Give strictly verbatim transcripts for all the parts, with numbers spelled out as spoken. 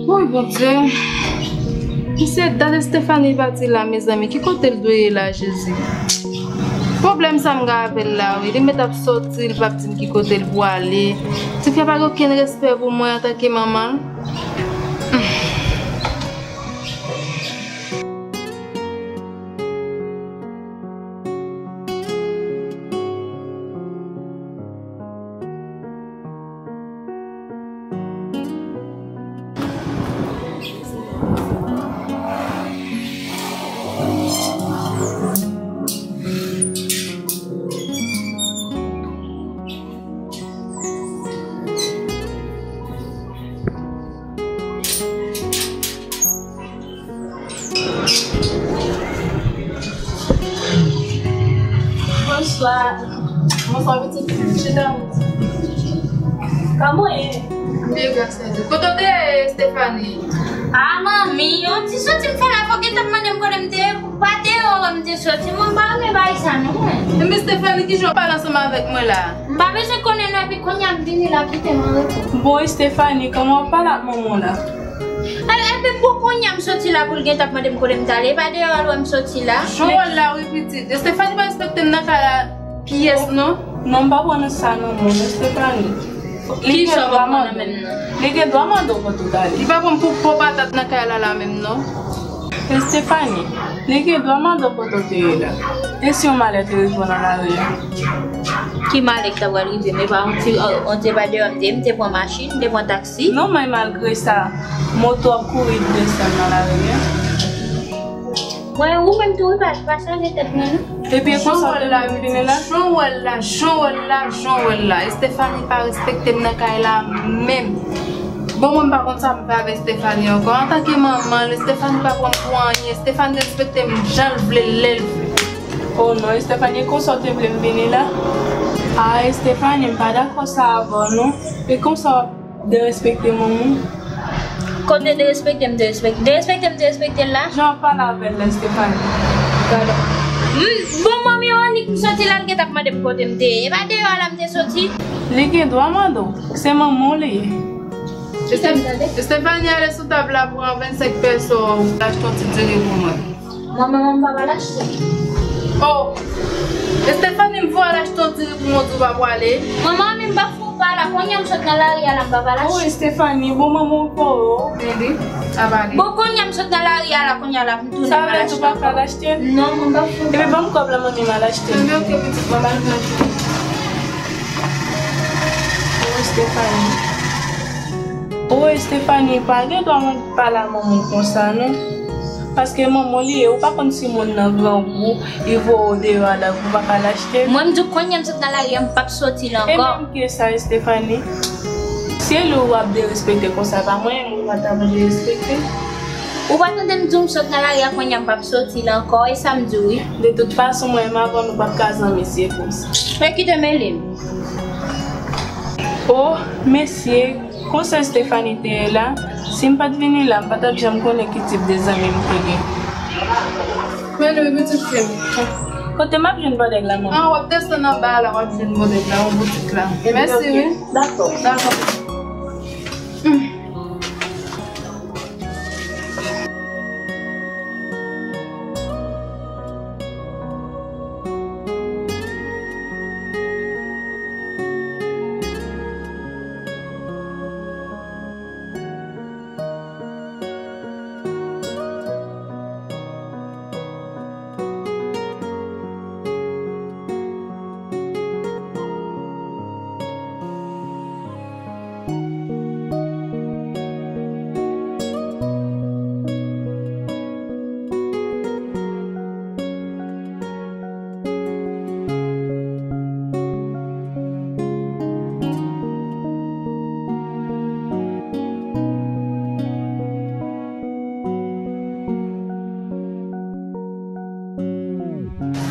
Woy, Bondye. Mesye, dat Estefani pati la, mezanmi. Ki kote l dwe ye la, Jezi? Pwoblèm sa m gen avè l la, wi. Li mèt ap soti, li p ap di m ki kote l pwale. Tifi a pa gen okenn respè pou mwen antanke manman l. Bonswa. Bonswa, pitit. Chita. Kòman w ye? M byen, gras a Dye. Kote w te ye, Estefani? A, manmi, yon ti soti m fè la, fò w gentan mande m kote m te ye. Pa te yon lè m te soti, mwen m pa renmen bagay sa non, mwen. Enben, Estefani, kijan w pale ansanm avèk mwen la? M pa bezwen konnen non, epi kounye a m vini la, kite m an repo. Bon, Estefani, kòman w ap pale ak manman w la? E, epi pou kounye a m soti la pou l gentan ap mande m kote m t ale, e pa deyò a l wè m soti la. Jan w wè l la wi pitit. Estefani pa respekte m nan kay la pyès non. Non, m pa pran nan sa non, mon Estefani. Li gen dwa mande w. Li gen dwa mande w kote w t ale. Li pa pran m pou po patat nan kay la la menm non. Estefani, li gen dwa mande w kote w te ye la. E si yon malè te rive w nan lari a? Ki malè ki ta pral rive m? E pa yon ti, yon ti pa deyò m te ye, m te pran machin, m te pran taksi. Non, men malgre sa, moto ap kouri desann nan lari a. Mwen, ou menm tou, wi, pa, pa chaje tèt mwen non. Epi e konsa w te vin vini la? Jan w wè l la, jan w wè l la, jan w wè l la. Estefani pa respekte m nan kay la menm. Bon, mwen m pa konn sa m fè avèk Estefani ankò. Antanke manman l, Estefani pa pran m pou anyen. Estefani respekte m jan l vle, lè l vle. Oh non, Estefani, e konsa w te vle m vini la? Ah, Estefani, m pa dakò sa avè w non. E konsa w ap derespekte manman w? Kote derespekte m derespekte? Derespekte m derespekte l la? Jan w ap pale avè l la, Estefani. Gade. M, bon, manmi w annik m soti la, l gentan ap mande m kote m te ye. E pa deyò a la m te soti? Li gen dwa mande w. Se manman w li ye. Estef-, Estefani, ale sou tab la, pran vennsenk pèso, achte yon ti diri pou mwen. Manman, manman pa pral achte. Oh! Estefani, m voye al achte yon diri pou mwen, di w pa pwale. Manman, men m pa fè w pa la, kounye a m sot nan lari a la, m pa pral achte. Oh, Estefani, bon manman w pa w. Enben, a pale. Bon, kounye a m sot nan lari a la, kounye a la, m tounen pral achte ankò. Sa vle di w pa pral achte? Non, mwen pa fè w pa. Enben, ban m kòb la, manmi, m al achte. Enben, oke, pitit, mwen ba l manje. Oh, Estefani. Oh, Estefani, pa gen dwa pale a manman w konsa, non. Paske manman w li ye, ou pa konn si moun nan grangou, li voye w deyò a la, ou pa ka al achte. Mwen, m di w kounye a m sot nan lari a, m p ap soti la ankò. E menm ke sa, Estefani, se li w ap derespekte konsa, pa mwen, ou pa ta vle respekte. Ou pa tande m di w m sot nan lari a, kounye a m p ap soti la ankò, e sa m di w, wi. De tout fason, mwen menm avè w, nou p ap ka zanmi, se konsa. Fè kite mele m. Oh, mesye. Konsa Estefani te ye la, si m pa t vini la, m pa t ap janm konnen ki tip de zanmi m te gen. Men nou, pitit fi m. Kote m ap jwenn bòdèg la, manman? Ah, w ap desann anba la, w ap jwenn bòdèg la, yon boutik la. Mèsi, wi. Dakò. Dakò.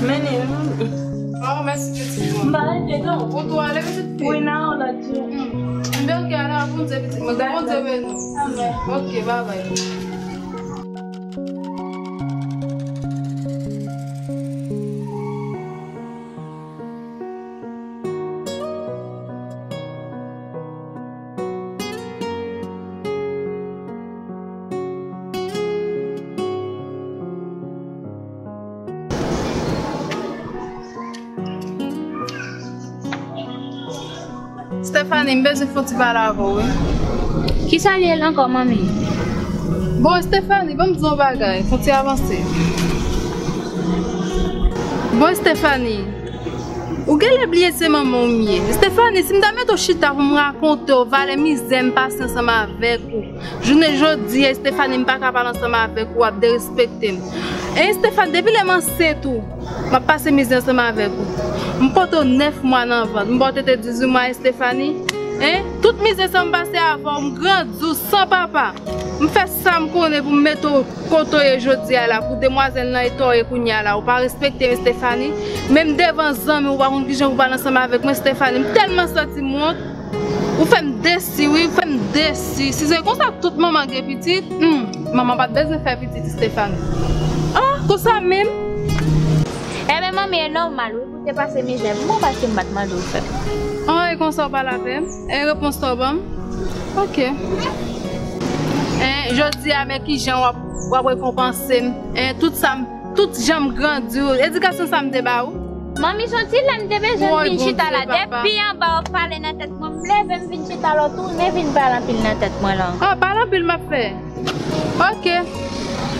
Mennen. Oh, mèsi, pitit mwen. M pa rete non. Ou tou ale, pitit fi? Wi, nan yon lòt jou. Hmm. Enben, oke, ale, Bondye, pitit mwen. Bondye beni w. Amèn. Oke, babay. Stephanie, m bezwen fè yon ti pale avè w, wi. Kisa l ye la ankò, manmi? Bon, Stephanie, ban m di w yon bagay, fè yon ti avanse. Bon, Stephanie, ou genlè bliye se manman w m ye. Stephanie, si m ta mete w chita pou m rakonte w valè mizè m pase ansanm avèk ou, jounen jodi a, Stephanie, m pa ka pale ansanm avèk ou, w ap derespekte m. E Stephanie, depi lè m ansent ou, m ap pase mizè ansanm avèk ou. M pote w nèf mwa nan vant. M ba w tete dizuit mwa, Stephanie. Hein? Tout mizè sa m pase avè w, m grandi w san papa. M fè sa m konnen pou m mete w kote w ye jodi a la, pou demwazèl nan eta w ye kounye a la. Ou pa respekte m, Stephanie. Menm devan zanmi w, ou pa konn kijan pou pale ansanm avèk mwen, Stephanie. M tèlman santi m wont. Ou fè m desi, wi, ou fè m desi. Si se konsa tout manman gen pitit, hmm, manman pa t bezwen fè pitit, Stephanie. Ah, konsa menm? Enben, manmi, e nòmal, wi, pou te pase mizè pou mwen, paske m pa t mande w fè. Ah, e konsa w pale avè m? E repons sa w ban m? Ok. En, jodi a, men kijan w ap, w ap rekonpanse m. En, tout sa m, tout jan m grandi, edikasyon sa m te ba ou. Manmi, se yon ti lè m te bezwen vin chita la. Depi anba w ap pale nan tèt mwen, m leve m vin chita la, w tounen vin pale anpil nan tèt mwen la. Ah, pale anpil m ap fè. Ok.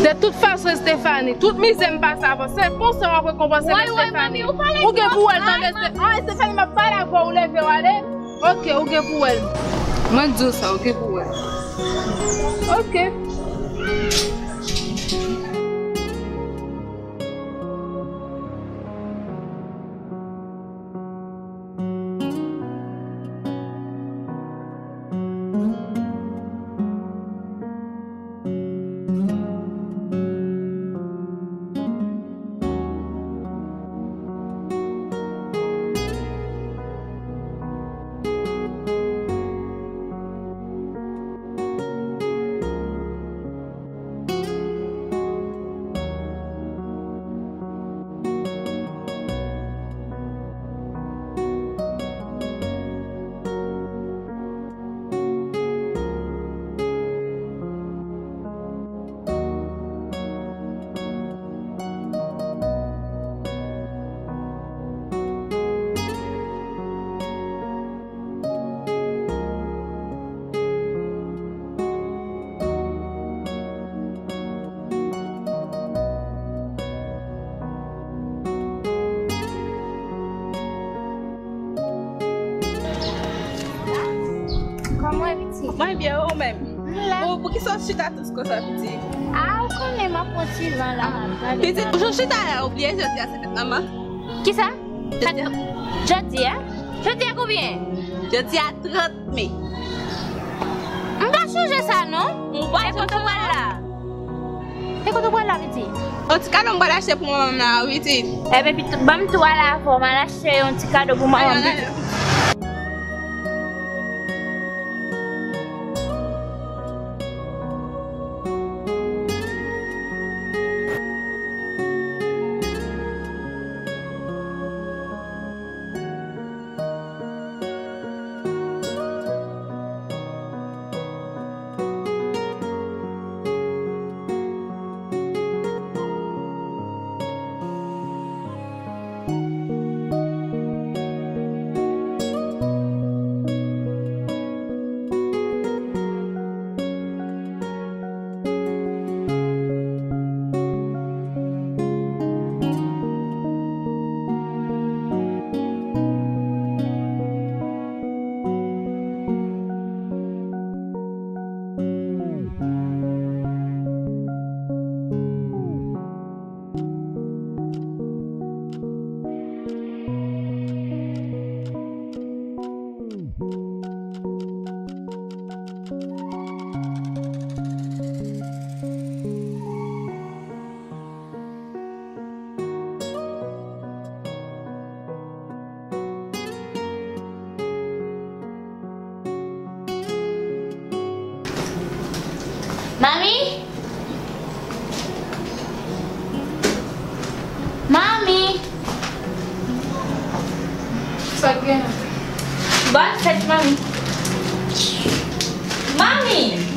De tout fason, Stephanie, tout mizè m pase avè w, se konsa w ap rekonpanse m, Stephanie. Ou gen pou wè l, tande, Ste-, ah, Stephanie, m ap pale avè w, ou leve w ale. Ok, ou gen pou wè l. Mwen di w sa, ou gen pou wè l. Ok. Kòman w ye, pitit? Mwen byen, ou menm? M la. Pou, poukisa w chita tout konsa, pitit? Ah, ou konnen m ap pran ti van la, m ap gade. Pitit, ou chita la, ou bliye jodi a se fèt manman? Kisa? Jodi a. Jodi a? Jodi a konbyen? Jodi a trant me. M pa sonje sa non. E kote w pral la? E kote w pral la, pitit? Yon ti kado m pral achte pou manman m la, wi, pitit. Enben, pitit, ban m tou ale avè w, m al achte yon ti kado pou manman m, pitit. Manmi? Manmi! Sa k gen? Bòn fèt, manmi. Manmi!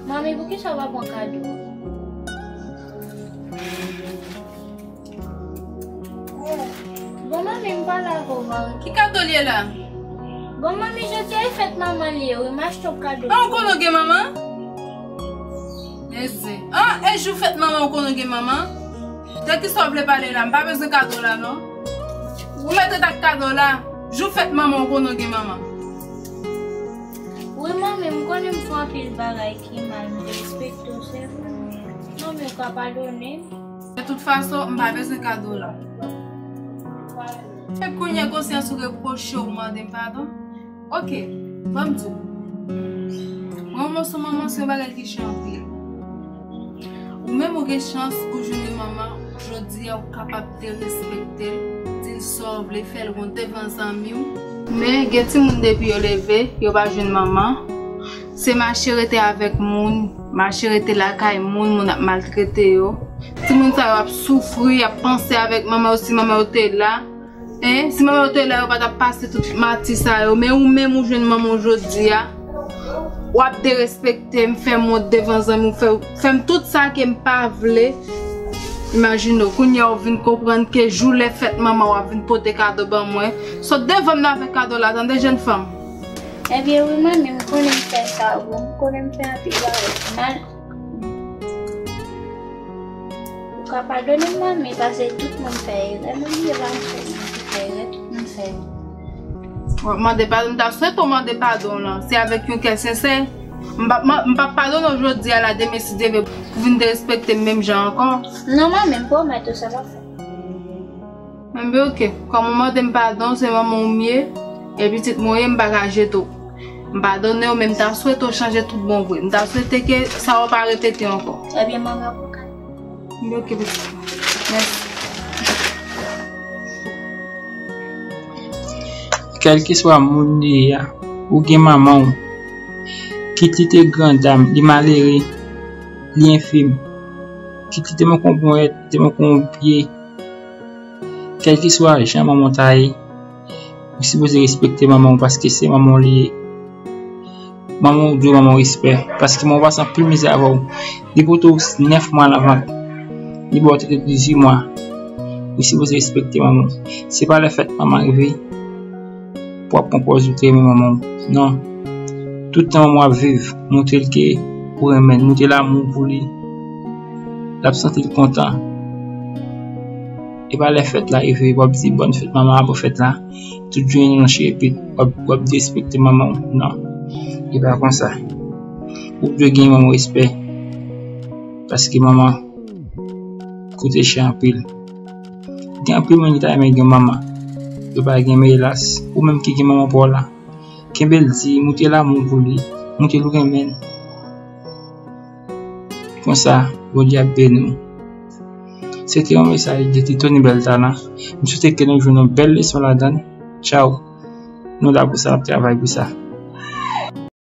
Manmi, poukisa w pa pran kado? Bon, manmi, m pale avè w, manmi. Ki kado l ye la? Bon, manmi, jodi a e fèt manman li ye, wi, m achte w kado. Ah, ou konnen w gen manman? Mezyen. Ah, e jou fèt manman ou konnen w gen manman? De kisa w vle pale la? M pa bezwen kado la, non. Ou mèt ret ak kado la. Jou fèt manman ou konnen w gen manman. Wi, manmi, m konnen m fè anpil bagay ki mal, m derespekte w, se vre. Manmi, ou ka padone m? De tout fason, m pa bezwen kado la. E kounye a konsyans ou repwoche w, mande m padon? Ok, ban m di w. Manman se manman, se yon bagay ki chè anpil. Ou menm ou gen chans ou jwenn yon manman, jodi a ou kapab derespekte l, di l sa w vle, fè l wont devan zanmi w. Men gen timoun depi yo leve, yo pa jwenn manman. Se mache rete avèk moun, mache rete lakay moun, moun ap maltrete yo. Timoun sa yo ap soufri, ap panse avèk manman yo, si manman yo te la. Hein? Si manman yo te la, yo pa t ap pase tout mati sa yo. Men ou menm ou jwenn manman w jodi a, w ap derespekte m, fè m wont devan zanmi w, fè, fè m tout sa ke m pa vle. Imajine w, kounye a w vin konprann ke jou lè fèt manman w ap vin pote kado ban mwen. Sot devan m nan avèk kado la, tande, jèn fanm. Ebyen wi, manmi, m konnen m fè sa, wi. M konnen m fè anpil bagay ki mal. Ou ka padone m, manmi, paske tout moun fè erè, manmi, e pa m sèlman ki fè erè, tout moun fè erè. W ap mande padon, m ta swete w mande padon w lan. Se avèk yon kè sensè. M p ap, m p ap padone w jodi a la, demen si Dye vle, pou vin derespekte m menm jan ankò. Non, manmi, m pwomèt ou sa p ap fèt. Enben, ok. Kòm ou mande m padon, se manman w m ye, e pitit mwen w ye, m pa ka jete w. M padone w, men m ta swete w chanje tout bon vre. M ta swete ke sa yo pa repete ankò. Ebyen, manmi, ou ka. Enben, ok, pitit mwen. Mèsi. Kèlkeswa moun li ye a, ou gen manman w. Kit li te grandam, li malere, li enfim. Kit li te manke yon ponyèt, li te manke yon pye. Kèlkeswa jan manman w ta ye, ou sipoze respekte manman w paske se manman w li ye. Manman w dwe manman w respè, paske manman w pase anpil mizè avè w. Li pote w nèf mwa nan vant, li ba w tete dizuit mwa. Ou sipoze respekte manman w. Se pa lè fèt manman rive pou w ap pran pòz ou te renmen manman w. Non. Tout tan manman w ap viv, montre l ke ou renmen l, montre l amou w pou li. L ap santi l kontan. E pa lè fèt la rive, w ap di bòn fèt manman apre fèt la, tout jounen nan chire pit, w ap, w ap derespekte manman w. Non. E pa konsa. Ou dwe gen manman w respè. Paske manman koute chè anpil. Gen anpil moun ki ta renmen gen manman. Yo pa gen, men elas, ou menm ki gen manman pa w la, kenbe l di, montre l amou pou li, montre l ou renmen l. Konsa, Bondye ap beni w. Se te yon mesaj de Titony Bèl Talan. M swete ke nou jwenn yon bèl leson ladan l. Tchaw. Nou la pou sa, n ap travay pou sa.